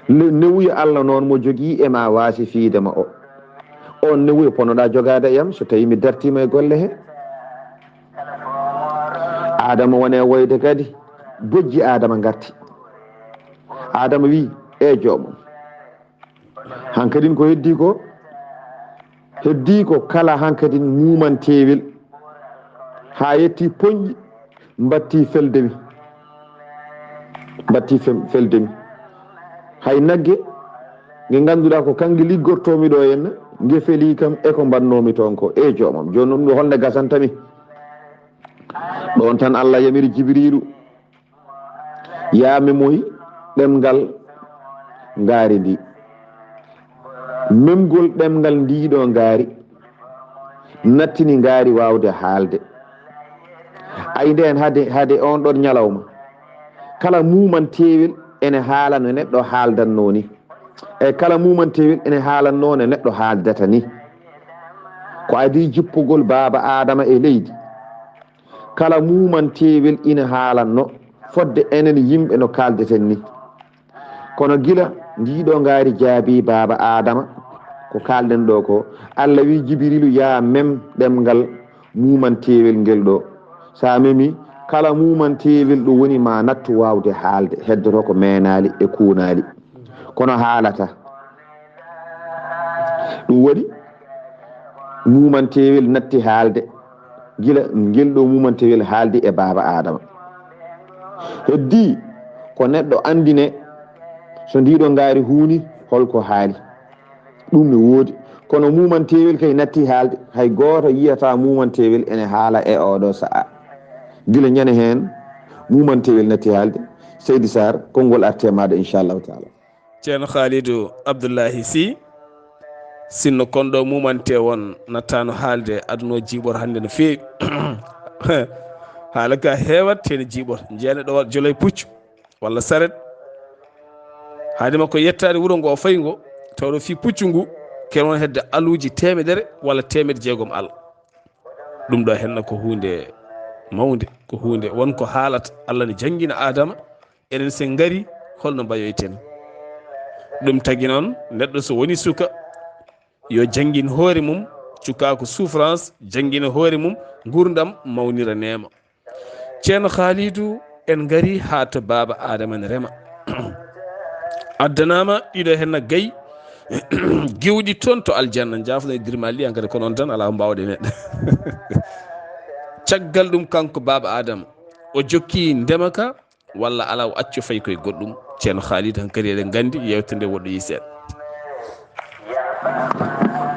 Le-, newuya Allah noon mo jogii e ma waasi fiide ma o. On newuya ponoɗa jogaade e am so tawi mi dartiima e golle he. Aadama wone woyde kadi, bojji Aadama ngarti. Aadama wi, e joomam. Hankadin ko heddi ko, heddi ko kala hankadin muumantewel. Ha yetti poñƴi, mbatti felde mi. Mbatti fem-, felde mi. Hay nagge, nge ngannduɗaa ko kange liggortoomi ɗo henna, nge feli kam e ko mbannoomi toon ko. E joomam, jooni ɗum ɗo holno gasanta mi? Ɗoon tan Allah yamiri Jibriilu, yaa memoy ɗemngal ngaari ndi. Memgol ɗemngal ndii ɗo ngaari, nattini ngaari waawde haalde. Ay ndeen hade, hade oon ɗoon ñalawma, kala muumantewel ene haalano neɗɗo haaldanno ni. E kala muumantewel ene haalanno no neɗɗo haaldata ni. Ko adii jippugol baaba Aadama e leydi. Kala muumantewel ina haalanno fodde enen yimɓe no kaaldeten ni. Kono gila ndiɗo ngaari jaabi baaba Aadama, ko kaalɗen ɗo ko, Allah wi Jibriilu, yaa mem ɗemngal muumantewel ngel ɗo. Sa memi, kala muumantewel ɗo woni ma nattu waawde haalde, heddoto ko meenaali e kuunaali. Kono haalata. Ɗum waɗi muumantewel natti haalde, gila ngel ɗo muumantewel haaldi e baaba Aadama. Heddi ko neɗɗo anndine so ndiɗo ngaari huuni holko haali. Ɗum ne woodi. Kono muumantewel kay natti haalde, hay gooto yiyata muumantewel ene haala e oɗo sa'a. Gila ñande heen muumantewel natti haalde. Seydi Sarr, konngol arte maɗa, inchallahu taala. Ceerno Khalidou Abdoulahi Sy, sinno kon ɗo mumante won nattano haalde aduna o jiiɓor hannde no feewi. Haala ka heewat heen jiiɓor. Njiya neɗɗo wa-, joloy puccu walla saret. Haade makko yettaade wuro ngo o fayi ngo, tawɗo fii puccu ngu, kene won hedde aluuji teemedere walla teemedde jeegom al. Ɗum ɗo henna ko huunde mawnde, ko huunde won ko haalata. Allah ne janngina Aadama, enen sen ngari, holno mbayoyten? Ɗum tagi noon, neɗɗo so woni suka, yo janngin hoore mum, cukaaku souffrance, janngina hoore mum, nguurndam mawnira neema. Ceerno Khalidou, en ngari haa to baaba Aadama ne rema. Addanaama ɗiɗo henna gay, giwɗi toon to aljanna, njaafno e dirmal ɗi, hankadi ko noon tan, alaa ko mbaawɗen heen. Caggal ɗum, kanko baaba Aadama, o jokki ndema ka, walla alaa, o accu fayi koye goɗɗum? Ceerno Khalid, hankadi eɗen nganndi yewtere nde woɗɗoyi seeɗa.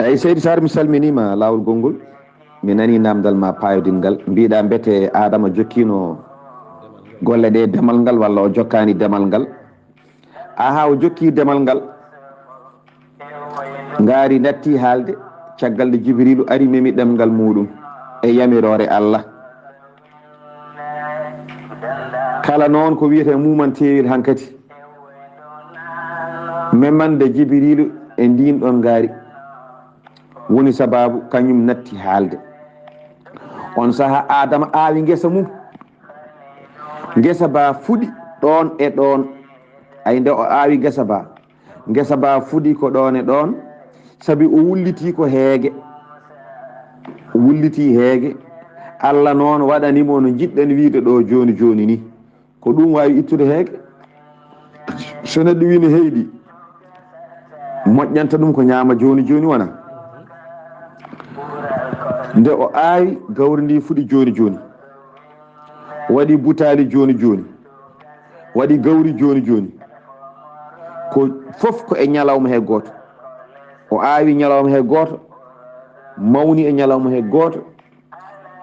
Eyi, Seydi Sarr, mi salminiima laawol gonngol. Mi nanii naamndal ma paayodingal. Mbiɗa mbete Aadama jokkiino golle ɗe demal ngal walla o jokkaani demal ngal? Aha, o jokki demal ngal. Ngaari natti haalde, caggal nde Jibriilu ari memi ɗemngal muuɗum e yamiroore Allah. Kala noon ko wiyetee muumantewel hankadi, memande Jibriilu e ndiin ɗoon ngaari woni sabaabu kañum natti haalde. On saha Aadama aawi ngesa mum. Ngesa ba fuɗi ɗoon e ɗoon. Ay nde o aawi ngesa ba, ngesa ba fuɗi ko ɗoon e ɗoon, sabi o wulliti ko heege. O wulliti heege. Allah noon waɗani mo no njiɗɗen wiyde ɗo jooni jooni ni. Ko ɗum waawi ittude heege. So neɗɗo wii no heyɗi, moƴƴanta ɗum ko ñaama jooni jooni wona. Nde o aawi, gawri ndi fuɗi jooni jooni. Waɗi butaali jooni jooni. Waɗi gawri jooni jooni. Ko fof ko e ñalawma he gooto. O aawi ñalawma he gooto, mawni e ñalawma he gooto,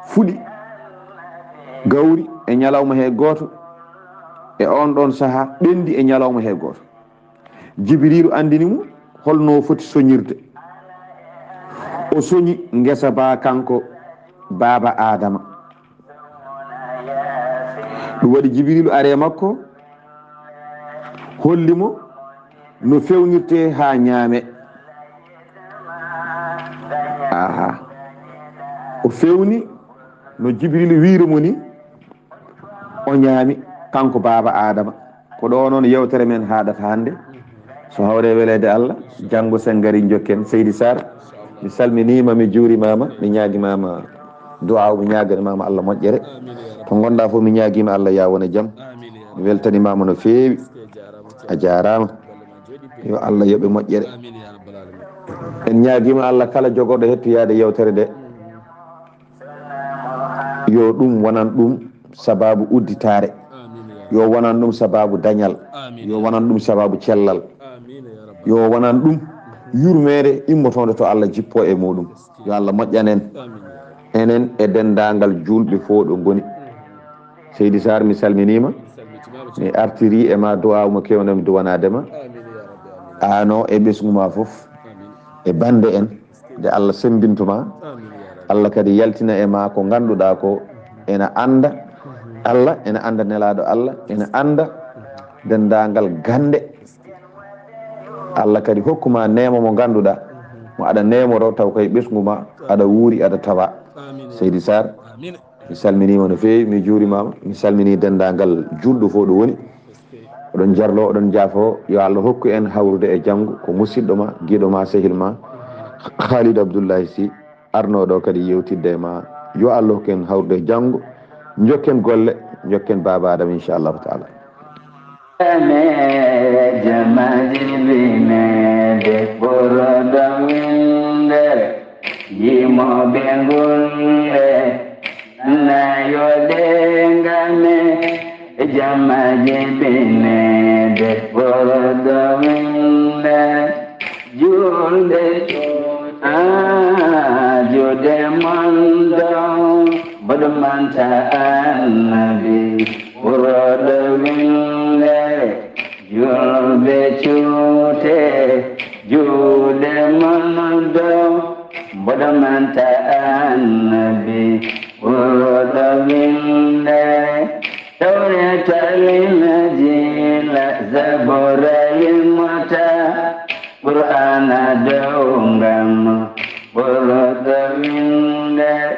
fuɗi gawri e ñalawma he gooto, e oon ɗoon sahaa ɓenndi e ñalawma he gooto. Jibriilu anndini mo holno o foti soñirde. O soñi ngesa ba kanko baaba Aadama. Ɗum waɗi Jibriilu ari e makko, holli mo no fewnirte haa ñaame. Aha. O fewni no Jibriilu wiiri mo ni, o ñaami, kanko baaba Aadama. Ko ɗo noon yewtere men haɗata hannde. So hawre weleede Allah, janngo sen ngari njokken. Seydi Sarr, mi salminiima, mi juurimaama, mi ñaagimaama du'aaw, mi ñaaganimaama Allah moƴƴere. To ngonɗaa fof, mi ñaagiima Allah yaa won e jam. Mi weltanimaama no feewi. A jaaraama. Yo Allah yoɓe moƴƴere. En ñaagiima Allah kala jogorɗo hettoyaade yewtere nde, yo ɗum wonan ɗum sababu udditaare. Yo wonan ɗum sababu dañal. Yo wonan ɗum sababu cellal. Yo wonan ɗum yurmeende immotoonde to Allah jippo e muɗum. Yo Allah moƴƴan en. Enen e denndaangal juulɓe fof ɗo ngoni. Seydi Sarr, mi salminiima. Mi artirii e ma du'aaw mo keewno mi duwanaade ma. Aano e ɓesngu ma fof. E bannde en. Nde Allah semmbintu ma. Allah kadi yaltina e ma ko ngannduɗaa ko ena annda Allah, ena annda Nelaaɗo Allah, ena annda denndaangal gannde. Allah kadi hokku ma neema mo ngannduɗaa, mo aɗa neemoro taw kay ɓesngu ma aɗa wuuri, aɗa tawa. Seydi Sarr, mi salminiima no feewi, mi juurimaama, mi salminii denndaangal juulɗo fof ɗo woni. Oɗon jarlo, oɗon jaafo, yo Allah hokku en hawrude e janngo, ko musidɗo ma, giɗo ma, sehil ma, Khalid Abdullahi Sy, arnooɗo kadi yewtidde e ma. Yo Allah hokku en hawrude e janngo, njokken golle, njokken Baaba Adama, inchallahu taala. Ene jamaji binede ɓurɗo windere, yimoɓe ngulle, nayoɗe ngame, jamaji binede ɓurɗo windere, julde, ah, juuɗe mon dow, mboɗo manta annabi, ɓurɗo windere, julɓe cuute, juuɗe mon dow, mboɗo manta annabi, ɓurɗo windere, tawreta linjiila, zabura yimmata, qur'aana dow ngam, ɓurɗo windere,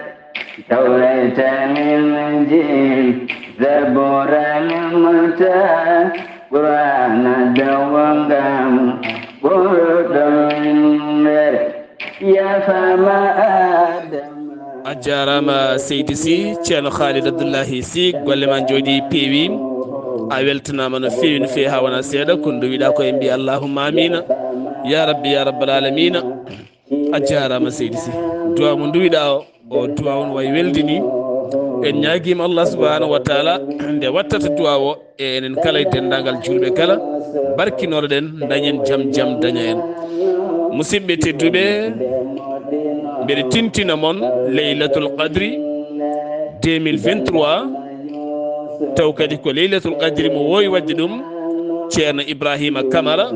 tawreta linjiil, zabura yimmata, qur'aana dow ngam, ɓurɗo windere, yaafama Adama. A jaaraama Seydi Sy, Ceerno Khalid Abdullahi Sy, golle ma njooɗi peewi. A weltanaama no feewi, no feewi haa wona seeɗa. Kono ɗo wiɗa ko en mbi allahumma amina. Ya Rabbi, ya Rabbal alamina. A jaaraama Seydi Sy. Duwa mo nduwiɗa o, o duwa on wayi weldi ni. En ñaagiima Allah subhanahu wa taala nde wattata duwa o e enen kala e denndaangal juulɓe kala, barkinoro ɗen, dañen jam, jam daña en. Musidɓe tedduɓe, mbeɗe tintina mon Leylatul Qadri deux mille vingt-trois, taw kadi ko Leylatul Qadri mo woowi waɗde ɗum Ceerno Ibrahima Kamara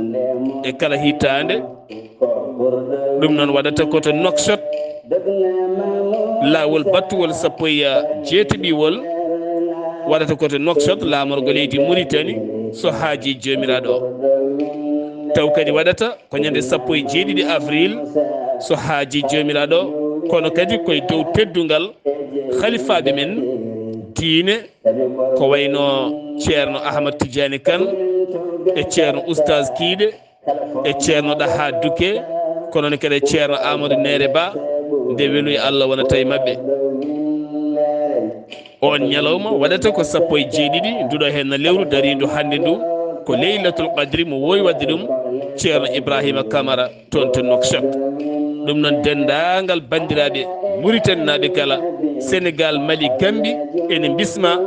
e kala hitaande. Ɗum noon waɗata ko to Nouakchott, laawol battuwol sappo e jeetaɓiwol, waɗata ko to Nouakchott, laamorgo leydi Muritani, so haaji Joomiraaɗo o. Taw kadi waɗata ko ñande sappo e jeeɗiɗi avril, so haaji Joomiraaɗo o, kono kadi koye dow teddungal halifaaɓe men diine, ko wayno Ceerno Ahmad Tijaani Kan e Ceerno Oustaz Kiiɗe, e Ceerno Ɗaha Duke, kono noon kadi e Ceerno Amadou Neere Ba, nde weluya Allah wonata e maɓɓe. Oon ñalawma waɗata ko sappo e jeeɗiɗi nduɗo heen lewru dariindu hannde ndu, ko Leylatul Qadri mo woowi waɗde ɗum Ceerno Ibrahima Kamara toon to Nouakchott. Ɗum noon denndaangal banndiraaɓe Muritaninaaɓe kala, Senegaal, Mali, Gammbi, ene mbisma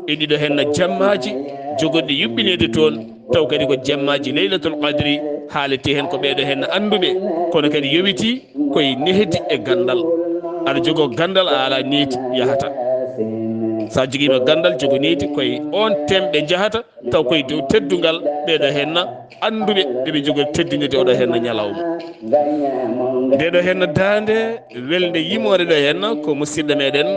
e ɗiɗo heen jammaaji jogorɗi yuɓɓineede toon. Taw kadi ko jemmaaji Laylatul Qadri, haalete heen ko ɓeeɗo heen annduɓe, kono kadi yowitii koye nehdi e ganndal. Aɗa jogoo ganndal, a alaa nehdi, yahata. So a jogiima ganndal, jogo nehdi, koye oon temɓe njahata, taw koye dow teddungal ɓeeɗo heen annduɓe, ɓe ɓe jogori teddunirde oɗo heen ñalawma. Ndeɗo heen daande welnde yimoore ɗo heen ko musidɗo meɗen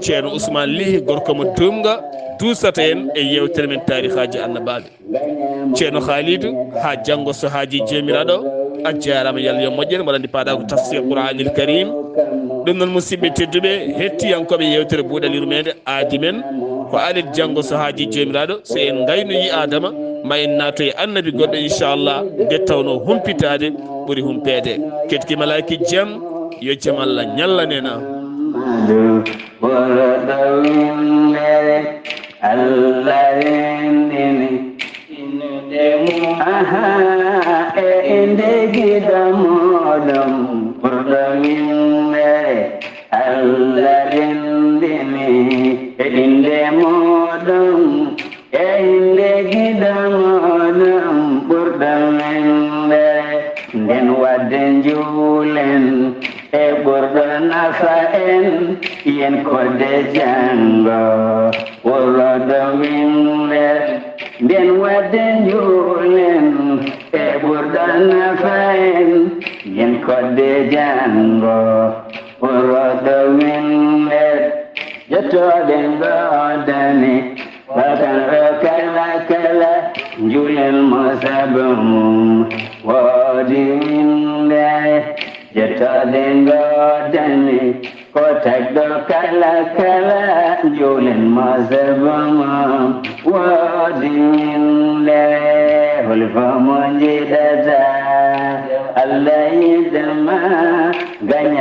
Ceerno Ousmane Ly, gorko mo duumga, duusata en e yeewtere men taarikaaji annabaaɓe. Ceerno Khalidou, haa janngo so haajii joomiraaɗo, a jaaraama, yo Allah yo moƴƴere, mbaɗa anndi paaɗa ko tafsir Qur'anil Karim. Ɗum noon, musidɓe tedduɓe, hettiyankooɓe yeewtere Buuɗal Yurmeende, aadi men ko alet janngo so haajii joomiraaɗo, so en ngaynoyi Aadama, ma en naatoy annabi goɗɗo, inchallah, nde tawnoo humpitaade ɓuri humpeede. Keɗki malaaki jam, yo jam Allah ñallan en. Muhammadu ɓurɗo winndere, Allah renndini innude mum. Aha, e innde giɗo muɗum ɓurɗo winndere, Allah renndini e innde muɗum. E innde giɗo muɗum ɓurɗo winndere, nden waɗde njuulen e ɓurɗo nafa en, yen koɗde janngo ɓurɗo winndere. Nden waɗde njuulen e ɓurɗo nafa en, yen koɗde janngo ɓurɗo winndere. Jottooɗe ngoodani Bakaro kala kala, njuulen mo sabu mum woodi winndere. Jettooɗe ngoodani ko tagɗo kala kala, njuulen mo sabu mum woodi winndere. Holi fof mo njiɗata Allah yiɗama, gaña